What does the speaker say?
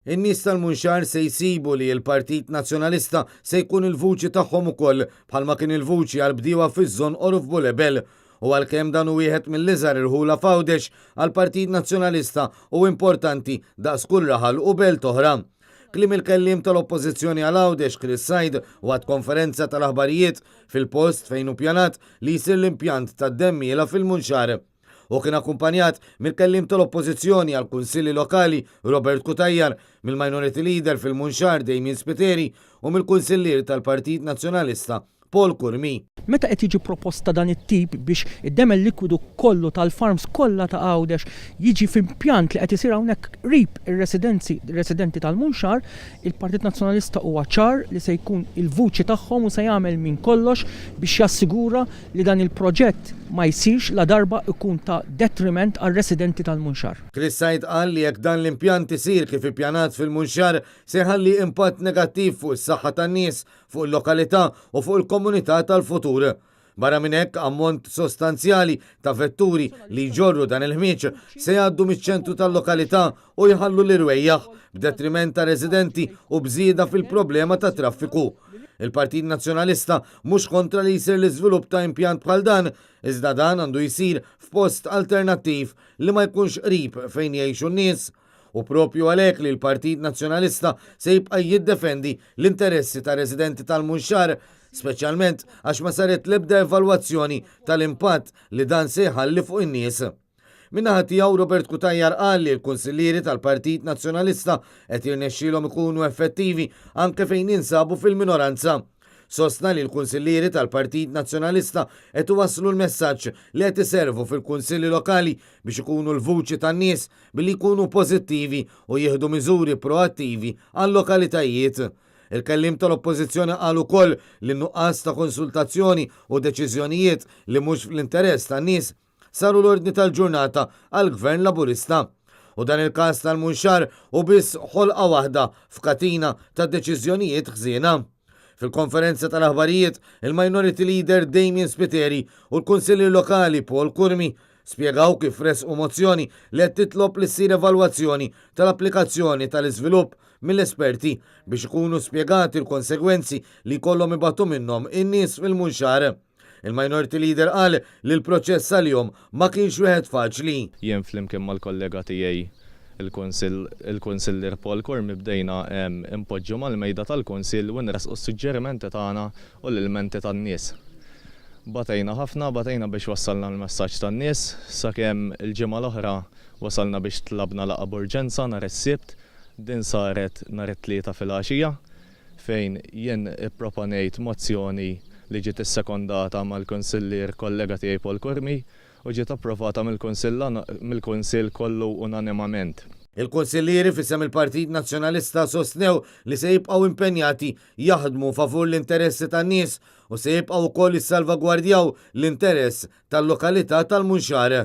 In-nies tal-Munxar se jsibu li l-Partit Nazzjonalista se jkun il-vuċi tagħhom ukoll bħalma kien il-vuċi għall-bdiewa fiż-Żonqor u f'Bulebel. U għalkemm dan hu wieħed mill-iżgħar irħula f'Għawdex, għall-Partit Nazzjonalista hu importanti daqs kull raħal u belt oħra. Kliem il-kelliem tal-Oppożizzjoni għal Għawdex Chris Said waqt konferenza tal-aħbarijiet fil-post fejn hu pjanat li jsir l-impjant tad-demmiela fil-Munxar. Hu kien akkumpanjat mill-kelliem tal-Oppożizzjoni għall-Kunsilli Lokali Robert Cutajar, mill-Minority Leader fil-Munxar Damien Spiteri u mill-Kunsillier tal-Partit Nazzjonalista Paul Curmi. Meta qed jiġi proposta dan it-tip biex id-demel likwidu kollu tal-farms kollha ta' Għawdex jiġi f'impjant li qed isir hawnhekk qrib ir-residenzi residenti tal-Munxar, il-Partit Nazzjonalista huwa ċar li se jkun il-vuċi tagħhom u se jagħmel minn kollox biex jassigura li dan il-proġett ma jsirx ladarba jkun ta' detriment għar-residenti tal-Munxar. Chris Said qal li jekk dan l-impjant isir kif ippjanat fil-Munxar se jħalli impatt negattiv fuq is-saħħa tan-nies, fuq il-lokalità u fuq il-komunità tal-futur. Barra minn hekk, ammont sostanzjali ta' vetturi li jġorru dan il-ħmieġ se jgħaddu miċ-ċentru tal-lokalità u jħallu l-irwejjaħ, b'detriment tar-residenti u b'żieda fil-problema tat-traffiku. Il-Partit Nazzjonalista mhux kontra li jsir l-iżvilupp ta' impjant bħal dan, iżda dan għandu jsir f'post alternattiv li ma jkunx qrib fejn jgħixu n-nies. U proprju għalhekk li l-Partit Nazzjonalista se jibqa' jiddefendi l-interessi tar-residenti tal-Munxar, speċjalment għax ma saret l-ebda evalwazzjoni tal-impatt li dan se jħalli fuq in-nies. Min-naħa tiegħu Robert Cutajar qal li l-kunsillieri tal-Partit Nazzjonalista qed jirnexxielhom ikunu effettivi anke fejn jinsabu fil-minoranza. Sostna li l-kunsillieri tal-Partit Nazzjonalista qed iwasslu l-messaġġ li qed iservu fil-kunsilli lokali biex ikunu l-vuċi tan-nies billi jkunu pożittivi u jieħdu miżuri proattivi għal-lokalitajiet. Il-kelliem tal-Oppożizzjoni qal ukoll li n-nuqqas ta' konsultazzjoni u deċiżjonijiet li mhux fl-interess tan-nies saru l-ordni tal-ġurnata għall-Gvern Laburista. U dan il-każ tal-Munxar hu biss ħolqa waħda f'katina ta' deċiżjonijiet ħżiena. Fil-konferenza tal-aħbarijiet, il-Minority Leader Damien Spiteri u l-Kunsillier Lokali Paul Curmi spjegaw kif ressqu mozzjoni li qed titlob li ssir evalwazzjoni tal-applikazzjoni tal-iżvilupp mill-esperti biex ikunu spjegati l-konsegwenzi li jkollhom ibatu minnhom in-nies fil-Munxar. Il-Minority Leader qal li l-proċess għalihom ma kienx wieħed faċli. Jien flimkien mal-kollega tiegħi il-Kunsill, il-Kunsillier Paul Curmi bdejna npoġġu mal-mejda tal-Kunsill u nressqu s-suġġerimenti tagħna u l-ilmenti tan-nies. Batejna ħafna, batejna biex wassalna l-messaġġ tan-nies, sakemm il-ġimgħa l-oħra wasalna biex tlabna laqgħa b'urġenza nhar is-Sibt, din saret nhar it-Tlieta filgħaxija. fejn jien ipproponejt mozzjoni li ġiet issekondata mal-Kunsillier kollega tiegħi Paul Curmi u ġiet approvata mill-Kunsill kollu unanimament. Il-Kunsillieri f'isem il-Partit Nazzjonalista sostnew li se jibqgħu impenjati jaħdmu favur l-interessi tan-nies u se jibqgħu wkoll jissalvagwardjaw l-interess tal-lokalità tal-Munxar.